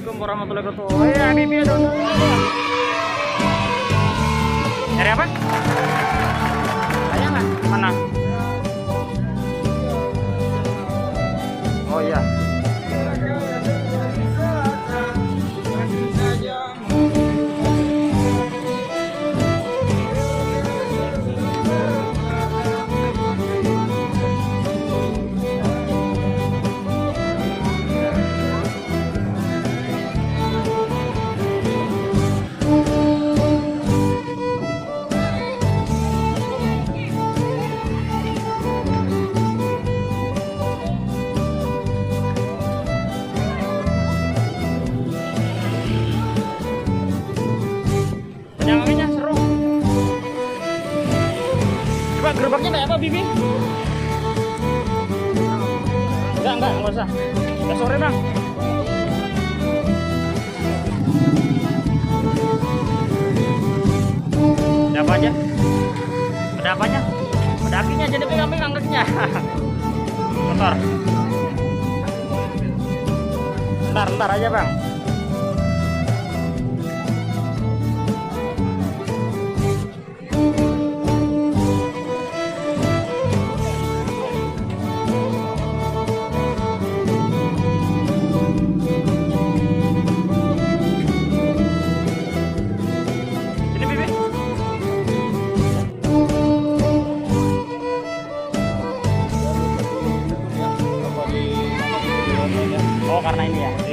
Assalamualaikum warahmatullahi wabarakatuh. Oh ya, Bibi ada. Nyari apa? Ayam nggak? Mana? Oh iya. Penyangangnya seru. Coba gerobaknya kayak apa, Bibi? Enggak usah. Udah sore, Bang. Ada apa aja? Ada apanya? Ada apinya, jadi pegang-pegang kakinya. Motor. Ntar aja, Bang. Oh, karena ini ya.